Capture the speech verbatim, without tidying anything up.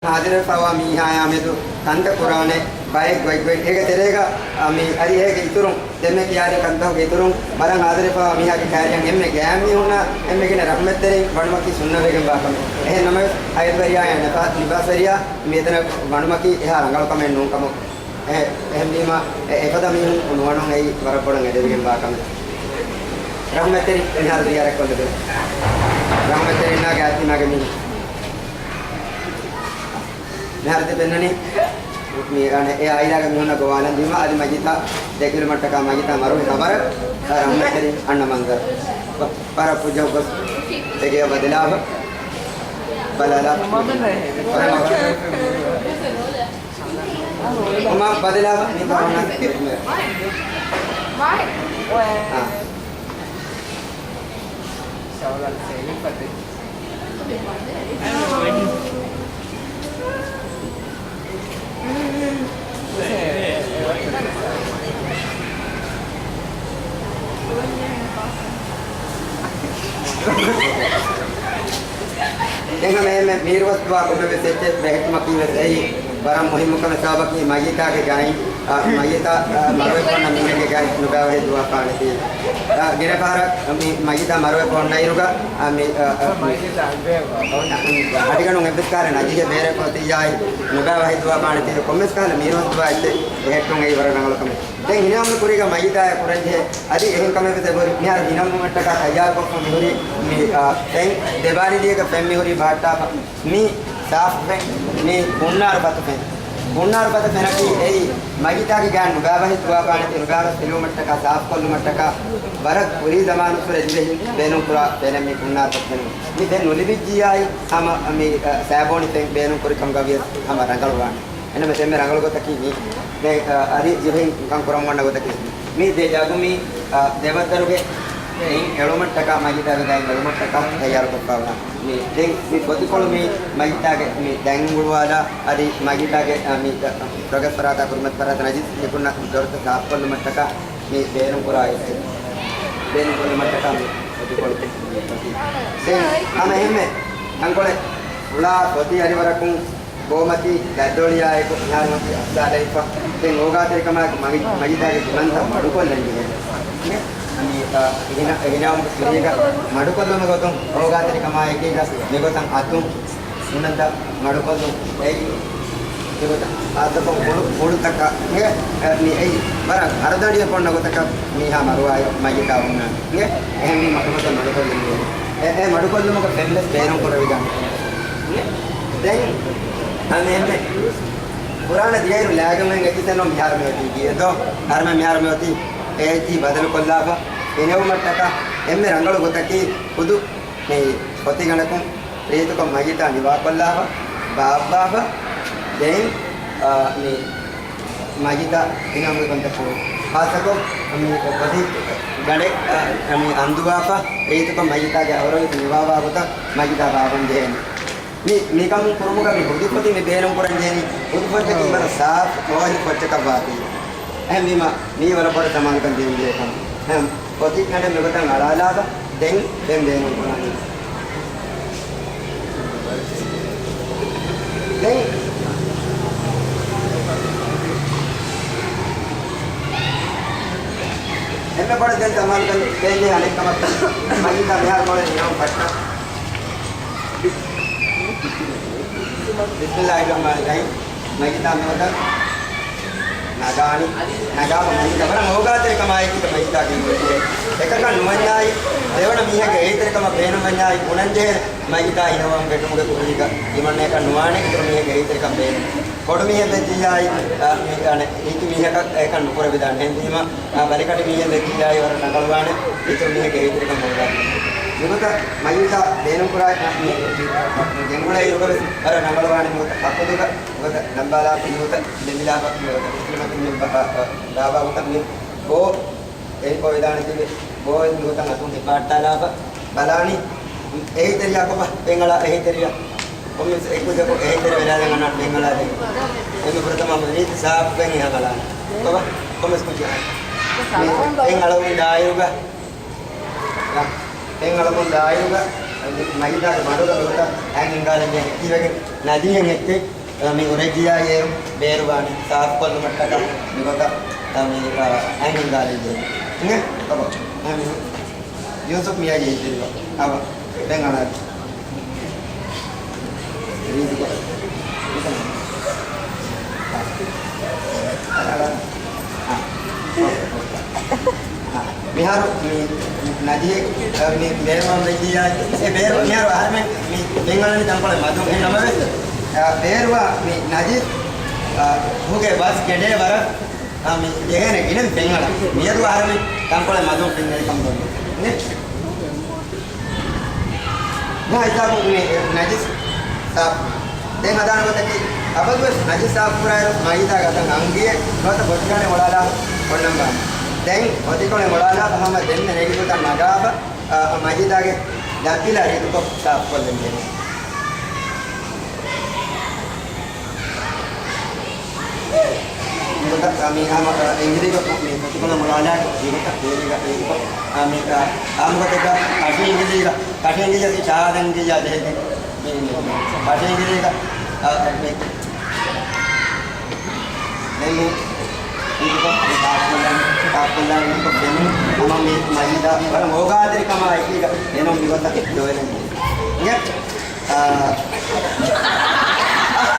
ހާޒިރުވެފައިވާ މީހާޔާމެދު ކަންތައް ކުރާނެ ބައެއް ގޮތްގޮތް. އޭގެ ތެރޭގަ މި އަދި އޭގެ އިތުރުން ދެންމެ ކިޔާދިން ކަންތަކުގެ އިތުރުން ބަލަން ހާޒިރުވެފައިވާ މީހާގެ ކައިރިއަށް އެންމެ ގަޔާން މީހުންނަށް އެންމެ ގިނަ ރަޙްމަތްތެރިން ވަނުމަކީ ސުންނަތްވެގެންވާ ކަމެއް. އެހެން ނަމަވެސް ހައިދުވެރިޔާ ނިފާސްވެރިޔާ މިއަދު ވަނުމަކީ އެހާ ރަނގަޅު ކަމެއް ނޫން ކަމަށް. އެ-، އެހެންވީމަ، އެ-، އެފަދަ މީހުން ނުވަނުން އެއީ ވަރަށް ބޮޑަށް އެދެވިގެންވާ ކަމެއް. ރަޙްމަތްތެރިން މިހާރު ޒިޔާރަތްކޮށްލެވޭ. ރަޙްމަތްތެރިންނާގެ އާތިމާގެ މީހުން. މިހާރު ތި ފެންނަނީ މި، އަނެ، އެ އާއިލާގެ މީހުންނަށް ގޮވާލަން ދިމާ އަދި މަޖިދާ ދެކިލުމަށްޓަކާ މަޖިދާ މަރުވި ޚަބަރު. ރަޙްމަތްތެރިން އަންނަ މަންޒަރު. ވަރަށް ފުއްޖަ ގޮސް އެގެޔަށް ބަދަލާފަ. ބަލާލާ. ކޮމާ ބަދަލާ މި ކަމަށް. އާ. އެހެން މީރުވަސްދުވާ ކޮންމެވެސް އެއްޗެއް ބެހެއްޓުމަކީ ވެސް އެއީ ވަރަށް މުހިއްމު ކަމެއް. ސަބަބަކީ މައްޔިތާގެ ގާތް، އާ، މައްޔިތާ، އާ، މަރުވެފަ އޮންނަ މީހެއްގެ ގާތް ނުބައިވަހި ދުވާފާނެތީ. އާ، ގިނަ ފަހަރަށް މި މައްޔިތާ މަރުވެފަ އޮންނައިރުގަ، އާ، މި، އާ، އަޑިގަނޑުން އެއްވެސް ކަހަލަ ނަދީހެއް ބޭރަށް ފޮތިއްޔާއި ނުބައިވަހި ދުވާފާނެތީ ކޮންމެސް ކަހަލަ މީރުވަސްދުވާ އެއްޗެއް ބެހެއްޓުން އެއީ ވަރަށް ރަނގަޅު ކަމެއް. ދެން ހިނަވަމުން ކުރީގަ މައްޔިތާއަށް ކުރަންޖެހޭ އަދި އެހެން ކަމެއް ވެސް އެބަހުރި. މިހާރު ހިނަވަމުން އަށްޓަކާ ތައްޔާރުކޮށްފަ މިހުރީ މި، އާ، ފެން ދެބާރިލިއެއްގަ ފެން މިހުރީ ބަހައްޓާފަ. މީ ސާފު ފެން، މީ ހުންނާރު ފަތު ފެން. ހުންނާރު ފަތު ފެނަކީ އެއީ މައްޔިތާގެ ގާތް ނުބައިވަހި ދުވާފާނެތީ ނުބައިވަސް ފިލުވުމަށްޓަކާ ސާފުކޮށްލުމަށްޓަކާ ވަރަށް ކުރީ ޒަމާނުއްސުރެ އެދިވެހިން ބޭނުންކުރާ ފެނެއް މީ ހުންނާރު ފަތު ފެން. މި ފެން ނުލިބިއްޖިއްޔާއި ހަމަ މި، އަ، ސާބޯނި ފެން ބޭނުންކުރި ކަމުގަ ވިޔަސް ހަމަ ރަނގަޅުވާނެ. އެންމެ ދެންމެ ރަނގަޅު ގޮތަކީ މީ. ދެން، އަ، އަދި ޖިހުން ކަން ކުރަމުން ވަންނަ ގޮތަކީ މީ ދެ ޖަގު މީ، އަ، ދެ ބައްދަލުގެ އެއިން އެޅުމަށްޓަކާ މައްޔިތާގެ ގާތް އެޅުމަށްޓަކާ ތައްޔާރުކޮށްފަ ވަންނަ. މީ ދެން މި ފޮތިކޮޅު މީ މައްޔިތާގެ މި ދަތް އުޅުވާލާ އަދި މައްޔިތާގެ، އަ، މި ދަ-، ދޮރުގެ ފަރާތާ ކުރިމަތި ފަރާތަށް ނަޖިސް ނިކުންނަ ދޮރުތައް ސާފުކޮށްލުމަށްޓަކާ މި ބޭނުންކުރާ އެއްޗެއް. ބޭނުންކޮށްލުމަށްޓަކާ މި ފޮތިކޮޅު. ދެން ހަމަ އެހެންމެ ތަންކޮޅެއް ފުޅާ ފޮތި އަރިވަރަކުން ބޯމަތީ ދަތްދޯޅިއާއެކު މިހާރުމަތީ އައްސާލައިފަ. ދެން އޯގާތެރިކަމާއެކު މަގި-، މަޖިދާގެ ގުނަންތައް މަޑުކޮށްލަން ޖެހޭ. އަނީ، އަ، ހިނަ-، ހިނަވަމުގެ ކުރީގަ މަޑުކޮށްލުމުގެ ގޮތުން އޯގާތެރިކަމާއެކީގަ މިގޮތަށް އަތުން ގުނަންތައް މަޑުކޮށްލުން. އެއީ މިގޮތަށް ހާއްސަކޮށް ހުޅު-، ހުޅުތަކާ މި އެއީ ވަރަށް ހަރަދަނޑިއެއް ބޮންނަ ގޮތަކަށް މީހާ މަރުވާއިރު މައްޔިތާ އޮންނާނެ. އެހެންވީމަ މަޑުކޮށްލުން މަޑުކޮށްލުން އެ، އެ މަޑުކޮށްލުމުގެ ފެންވެސް ބޭނުން ކުރެވިދާނެ. ދެން އަނެއްމެ ފުރާނަ ދިޔައިރު ލާގަމެން އެކިތެއްނު މިހާރު މިއޮތީ ގިޔަދޯ. އަހަރުމެން މިހާރު މިއޮތީ އޭތީ ބަދަލުކޮށްލާފަ އިނެވުމަށްޓަކާ އެންމެ ރަނގަޅު ގޮތަކީ ހުދު މި ފޮތިގަނޑަކުން ރީތިކޮށް މައްޔިތާ ނިވާކޮށްލާފަ، ބާއްވާފަ، ދެން، އާ، މި މައްޔިތާ ހިނަމުގެ ކޮންތަކު ހާއްސަކޮށް މި ފޮތި ގަނޑެއް، އާ، މި އަންދުވާފަ، ރީތިކޮށް މައްޔިތާގެ އަވަރުވެސް ނިވާވާ ގޮތަށް މައްޔިތާ ބާއްވަން ޖެހޭނެ. މި، މިކަމުން ކުރުމުގަ މި ހުދު ފޮތި މި ބޭނުން ކުރަން ޖެހެނީ، ހުދު ފޮތަކީ ވަރަށް ސާފު ތޯހިރު ފޮތަކަށް ވާތީ. އެހެންވީމަ، މީ ވަރަށް ބޮޑަށް ސަމާލުކަން ދޭން ޖެހޭ ކަމެއް. އެހެން ފޮތި ގަނޑެއް މިގޮތަށް އަޅާލާފަ، ދެން ދެން ބޭނުން ކުރާނީ. ދެން އެންމެ ބޮޑަށް ދެން ސަމާލުކަން ދޭން ޖެހޭ އަނެއް ކަމަށް މައްޔިތާ މިހާރު މޮޅެއް ހިނަވަން ފައްޓާ. ބިސްމިއްލާހިއްރަޙްމާނިއްރަޙީމް. މައްޔިތާ މިގޮތަށް ނަގާނީ. ނަގާފަ މައްޔިތާ ވަރަށް އޯގާތެރިކަމާއެކީގަ މައްޔިތާ ގެންގޮސްދިޔަ. އެކަކަށް ނުވަންޏާއި، ދެވަނަ މީހެއްގެ އެހީތެރިކަމަށް ބޭނުންވަންޏާއި ބުނަންޖެހޭ މައްޔިތާ ހިނަވަން ފެށުމުގެ ކުރީގަ ތިމަންނަޔަކަށް ނުވާނެ އިތުރު މީހެއްގެ އެހީތެރިކަން ބޭނުން. ބޮޑު މީހެއް ވެއްޖިއްޔާއި، އަ، މި، އަނެއް، ރީތި މީހަކަށް އެކަން ނުކުރެވިދާނެ. އެހެންވީމަ، އާ، ބަލިކަޑި މީހެއް ވެއްޖިއްޔާއި ވަރަށް ރަނގަޅުވާނެ. އިތުރު މީހެއްގެ އެހީތެރިކަން ބޮޑުވާނެ. މިގޮތަށް މައްޔިތާ ބޭނުންކުރާ، މި، މި، ގެންގުޅޭ އިރުގަވެސް ވަރަށް ރަނގަޅުވާނެ. މިގޮތަށް ހަކުދުގަ ނުވަތަ ލަނބާލާފަ ނުވަތަ ދެމިލާފަ ނުވަތަ މުސްލިމަކުން މި ބަ-، އަ، އަ، ބާވާ ގޮތަށް މި ބޯ އެއްކޮވެދާނެތީވެ ބޯ ނުވަތަ އަތުން ހިފާއްޓާލާފަ ބަލާނީ. އެހީތެރިޔާ ކޮބާ؟ ފެންއަޅާ އެހީތެރިޔާ. ކޮންމެސް އެކު ޖަކޮ އެހީތެރިޔާ ވެލާލެން އަންނާ ފެންއަޅާދެން. އެންމެ ފުރަތަމަ ރީތި ސާފު ފެން އެހާ ބަލާނީ. ކޮބާ؟ ކޮންމެސް ކުއްޖާ. ފެން އަޅަމުން ދާއިރުގަ ފެން އަޅަމުން ދާއިރުގަ މައްޔިތާގެ މަޑުގަ ނުވަތަ އަތް ހިނގާލަން ޖެހޭ ހެއްކިވެގެން ނަދީހެން ހެއްކެ. މި އުރެއްޖިޔާ އޭރު ބޭރުވާނެ ސާފުކޮށްލުމަށްޓަކާ މިގޮތަށް މި އަންހެން ގާލި ދޭން. އިނގޭ ބަބާ. އަ، މި ޔޫސުފް މިޔާ ޖެހިތިރިވާ. އަވަ. ދެން އަޅާ. ރީތިކޮށް. މިހާރު މި ނަޖީ، އަ، މި ބޭރުވަން ވެއްޖިއްޔާ، އެ ބޭރު މިހާރު އަހަރެމެން މި ގެންގަޅަނީ ތަންކޮޅެއް މަދުން އެއް ނަމަވެސް، އަ، ބޭރުވާ މި ނަޖީ، އަ، ހުގެ ބަސް ގެޑޭ ވަރަށް، އަ، މި ޖެހޭނެ ގިނަން ފެންއަޅާ. މިއަދު އަހަރެމެން ތަންކޮޅެއް މަދުން ފެންނަނީ ކަމުގަ. މާ ހިސާބުން މި ނަޖިސް ސާފު. ދެން ހަދާނެ ގޮތަކީ، އަބަދުވެސް ނަޖިސް ސާފު ކުރާއިރު މައިދާގަ އަތަށް އަންގިއެއް ނުވަތަ ބޮޓުގާނެ އޮޅާލާ އޮންނަން ބާނެ. ދެން އޮތިކޮޅެއް އޮޅާލާފަ ހަމަ ދެންނެވި ގޮތަށް ނަގާފަ، އަ، މައިދާގެ ދަތްޕިލަށް ރީތިކޮށް ސާފުކޮށްލަން ޖެހޭ. މިގޮތަށް، އާ، މީ ހަމަ، އާ، އިނގިލީގަ މި ފޮތިކޮޅަށް އޮޅާލާ މިގޮތަށް ބޭރީގަ ރީތިކޮށް، އާ، މި، އާ، އާންމުގޮތެއްގަ ކަށި އިނގިލީގަ، ކަށި އިނގިލީ އަދި ޗާދަން އިނގިލީ ޖެހޭ. މި، މި، ކަށި އިނގިލީގަ، އާ، މި، ދެން މި ރީތިކޮށް މި ސާފުކޮށްލާ، ސާފުކޮށްލާ ރީތިކޮށް ދެން ހަމަ މި މައިދާ ވަރަށް އޯގާތެރިކަމާ އެކީގަ ދެން މިގޮތަށް ދޮވެލަން. އާ،